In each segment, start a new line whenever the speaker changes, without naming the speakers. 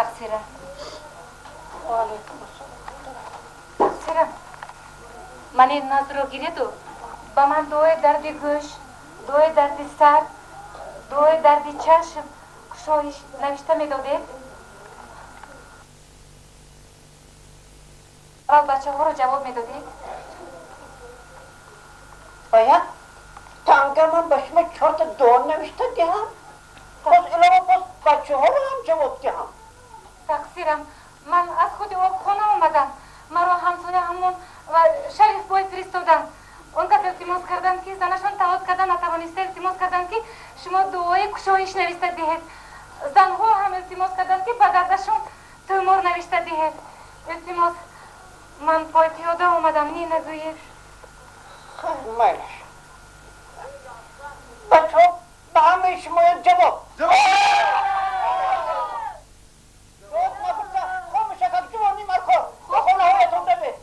Тақсира.
Ва алайкум ассалом.
Тақсирам. Ман ин назрро гиреду ба ман дуои дарди гӯш, дуои дарди сар, дуои дарди чашм кушоиш навишта медодед? Аввал бачаҳоро ҷавоб медодед?
Ба як танга ман ба шумо чорта дуо навишта диҳам, боз илова боз бачаҳоро ҳам ҷавоб диҳам.
Тақсирам, ман аз худи обхона омадам. Маро ҳамсоя ҳамон ва Шарифбой фиристоданд. Он кас илтимос карданд, ки занашон тавот карда натавониста, илтимос карданд, ки шумо дуои кушоиш нависта диҳед. Занҳо ҳам илтимос карданд, ки ба дардашон тӯмор навишта диҳед. Илтимос, ман пойпиёда омадам, не нагӯед.
Хайр, майлаш. Бачаҳо, ба ҳамаи шумоян ҷавоб. Ҷавоб нагуфта хомӯшакак ҷувони маркор ба хонаҳоятон равед.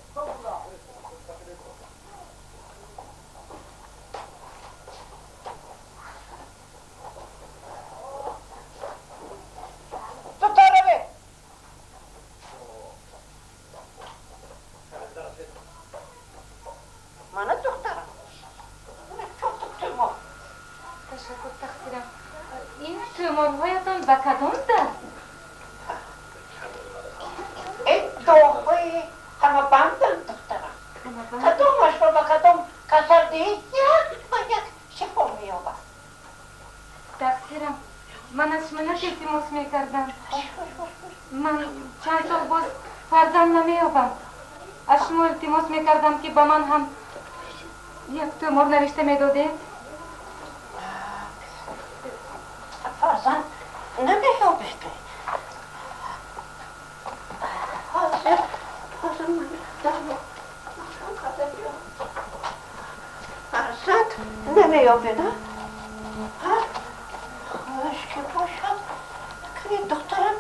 Зудтар равед. Мана, духтарам, мана чорта тӯмор.
Ташаккур, тақсирам. Ин тӯморҳоятон ба кадом дард?
Ин дуоҳои ҳамабанданд, духтарам. Кадомашро ба кадом касал диҳӣ, як ба як шифо меёбад.
Тақсирам, ман аз шумо як илтимос мекардам. Ман чанд сол боз фарзанд намеёбам. Аз шумо илтимос мекардам, ки ба ман ҳам як тӯмор навишта медодед.
Фарзанд намеёбед? Ҳозир, ҳозир ман дарро маҳкам карда биём. Фарзанд намеёбед, а? Хуш ки бошад. Кани, духтарам,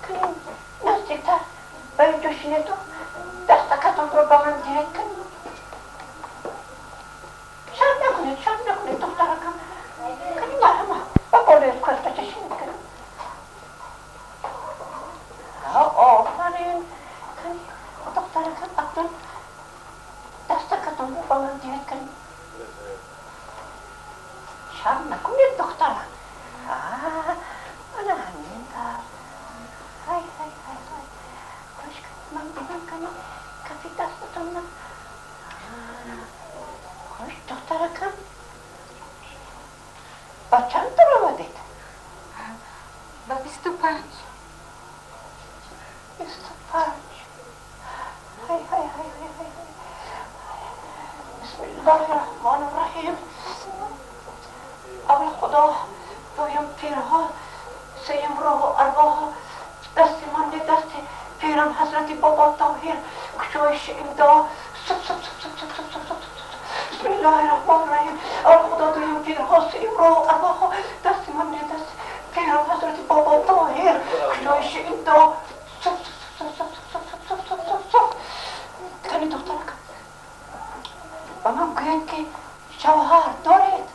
кани, наздиктар ба инҷо шинеду дастакатонро ба ман диҳед. Кани, шарм накунед, шарм накунед, духтаракам. Кани, марҳамат, ба болои кӯрпача шинед. Кани, офарин. Кани, духтаракам, акнун дастакатонро ба ман диҳед. Кани, шарм накунед, духтарам. Ана ҳамин тавр. Ҳай, ҳай, ҳай, ҳай, хуш. Ман бинам, кани, кафи дастатонро. Хуш, духтаракам, ба чанд даромадед?
Ба 25.
25. Ҳай, ҳай, ҳай, ҳай, ҳай. Бисмиллоҳи раҳмони раҳим. Аввал Худо, дуюм пирҳо, сеюм рӯҳу арвоҳо. Дасти ман не, дасти пирам ҳазрати Бобо Тоҳир. Кушоиши ин дуо. Суп, суп, суп, суп, суп, суп, суп, суп. Бисмиллоҳи раҳмони раҳим. Аввал Худо, дуюм пирҳо, сеюм рӯҳу арвоҳо. Дасти ман не, дасти пирам ҳазрати Бобо Тоҳир. Кушоиши ин дуо. Суп, суп, суп, суп, суп, суп, суп, суп, суп. Кани, духтаракам, ба ман гӯянд, ки шавҳар доред?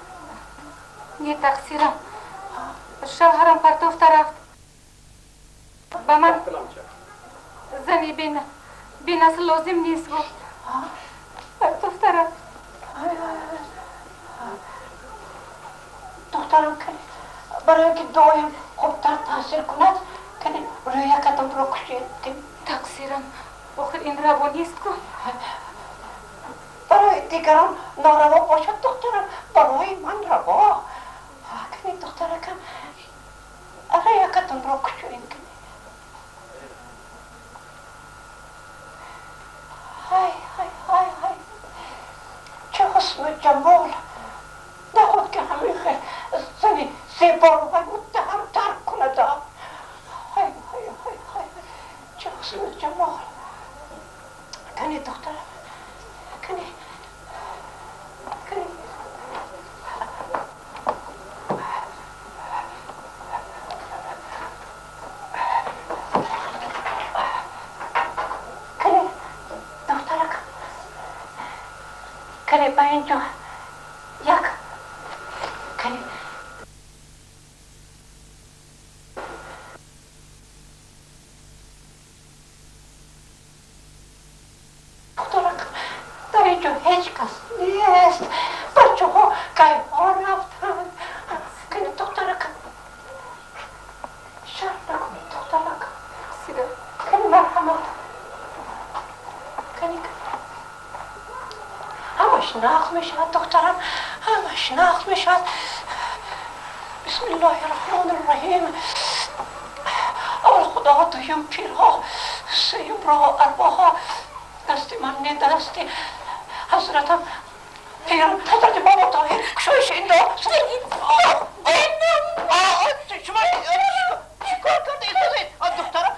Не, тақсирам, шавҳарам партофта рафт. Ба ман зани бенасл лозим нест гуфт, партофта рафт.
Духтарам, кани, барои ки дуоям хубтар таъсир кунад, кани, рӯякатонро кушед.
Тақсирам, охир ин раво нест ку.
Барои дигарон нораво бошад, духтарам, барои ман раво. Кани, духтаракам, рӯякатонро кушоед. Кани, ҳай, ҳай, ҳай, ҳай, чӣ ҳусну ҷамол! Наход ки ҳамин хел зани зеборо вай муттаҳам тарк кунад. Ҳай, ҳай, ҳай, ҳай, чӣ ҳусну ҷамол! Кани, духтарам, кани, кани. Кани, духтаракам, кани, ба инҷо як, кани. Ҳеҷ кас нест. Бачаҳо кайҳо рафтанд? Кани, духтаракам, шарм накунед, духтаракам. Кани, марҳамат, кани. Ҳамаш нағз мешавад, духтарам, ҳамаш нағз мешавад. Бисмиллоҳи раҳмони раҳим. Аввал Худо, дуюм пирҳо, сеюм роҳу арвоҳо. Дасти ман не, дасти ҳазратам пир, ҳазрати Бобо Тоҳир. Кушоиши ин дуо. Шумо чӣ кор карда истодед, духтарам?